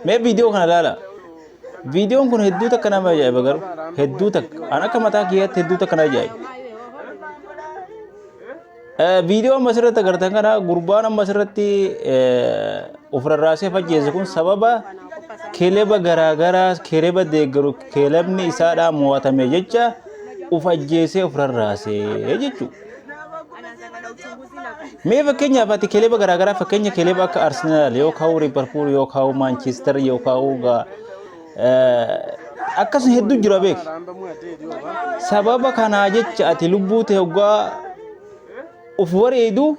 Mee viidiyoo kana ilaala. Viidiyoon kun hedduu takka nama ajaa'iba garuu hedduu takka an akka mataa kiyyaatti hedduu takka na ajaa'iba. Viidiyoo amma asirratti agartan kana gurbaan amma asirratti of rarraasee fajjeesse kun sababa kileba garaagaraa kileba deeggaru kilebni isaadhaa mo'atame jecha of ajjeesee of rarraasee jechuudha. Mee fakkeenyaaf ati kileba garaagaraa fakkeenya kileba akka Arsenaal yookaan Liverpool yookaan Manchester yookaan akkasuma hedduu jira beek. Sababa kanaa jecha ati lubbuu ta'e hoggaa of wareedu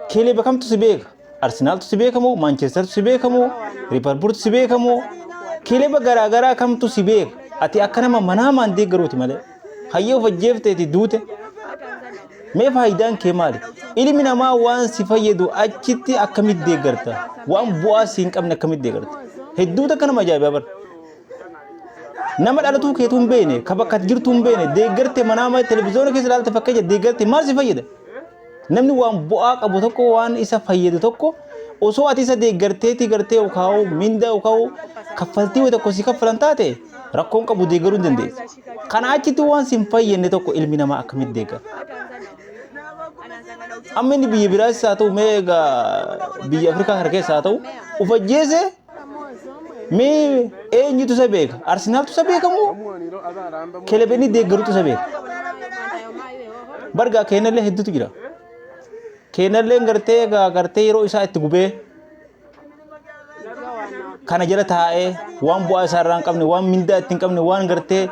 kileba kamtu si beeka? Arsenaaltu si beekamoo? Manchestertu si beekamoo? Liverpooltu si beekamoo? Kileba garaagaraa kamtu si beeka? Ati akka nama manaamaan deeggaruuti malee. Hayyee of ajjeefteeti duute. Mee faayidaan kee maali? Ilmi namaa waan si fayyadu achitti akkamitti deeggarta? Waan bu'aa si hin qabne akkamitti deeggarta? Hedduu takka nama ajaa'iba bara. Nama dhalatuu keetuu hin beekne, ka bakka ati jirtu hin beekne, deeggarte manaa malee televiziyoona keessa ilaalte fakkeenya deeggarte maal si fayyada? Namni waan bu'aa qabu tokko waan isa fayyadu tokko osoo ati isa deeggarteetii gartee yookaan minda yookaan kaffaltii wayii tokko si kaffalan taate rakkoon qabu deeggaruu hin dandeessa. Kana achitti waan si hin fayyadne tokko ilmi namaa akkamitti deeggara? Amma inni biyya biraas haa ta'u mee egaa biyya Afrikaa kana keessa haa ta'u of ajjeese mee eenyutu isa beeka? Arsenaaltu isa beeka moo kilaba inni deeggarutu isa beeka? Bargaa keenyallee hedduutu jira. Keenyallee gartee egaa gartee yeroo isaa itti gubee kana jala taa'ee waan bu'aa isaa irraa hin qabne waan mindaa itti hin qabne waan gartee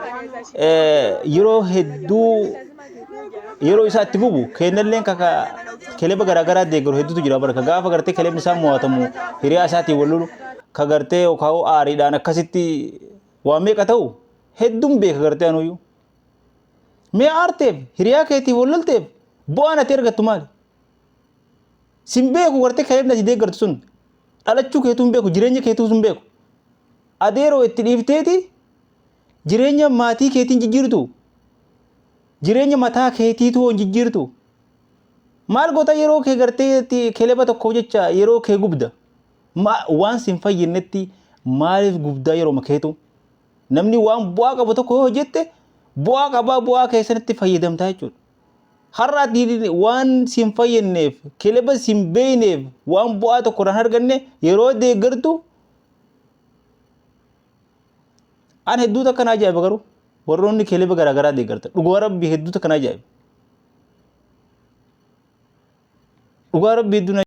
yeroo hedduu yeroo isaa itti gubu keenyalleen kaka kilaba garaagaraa deeggaru hedduutu jira barka gaafa gartee kilabni isaa mo'atamu hiriyaa isaatiin wal lolu ka gartee yookaan aariidhaan akkasitti waan meeqa ta'u hedduun beeka gartee anuyyuu. Mee aarteef hiriyaa keetiin wal lolteef bu'aan ati argattu maali? Sin beeku gartee kilabni ati deeggartu sun dhalachuu keetuu hin beeku jireenya keetuu hin beeku. Adeeroo itti dhiifteeti jireenya maatii keetiin jijjiirtu jireenya mataa keetiituu hin jijjiirtu. Maal goota yeroo kee gartee kilaba tokkoof jecha yeroo kee gubda. Waan sin fayyinnetti maaliif gubdaa yeroo keetu? Namni waan bu'aa qabu tokko yoo hojjette bu'aa qabaa bu'aa keessanitti fayyadamtaa jechuudha. Har'a ati waan sin fayyadneef kilaba sin beekneef waan bu'aa tokko irraa hin arganne yeroo deeggartu an hedduu takka na ajaa'iba garuu warroonni kilaba garaagaraa deeggartan dhugaa rabbii hedduu takka na ajaa'iba. Dhugaa rabbii hedduu na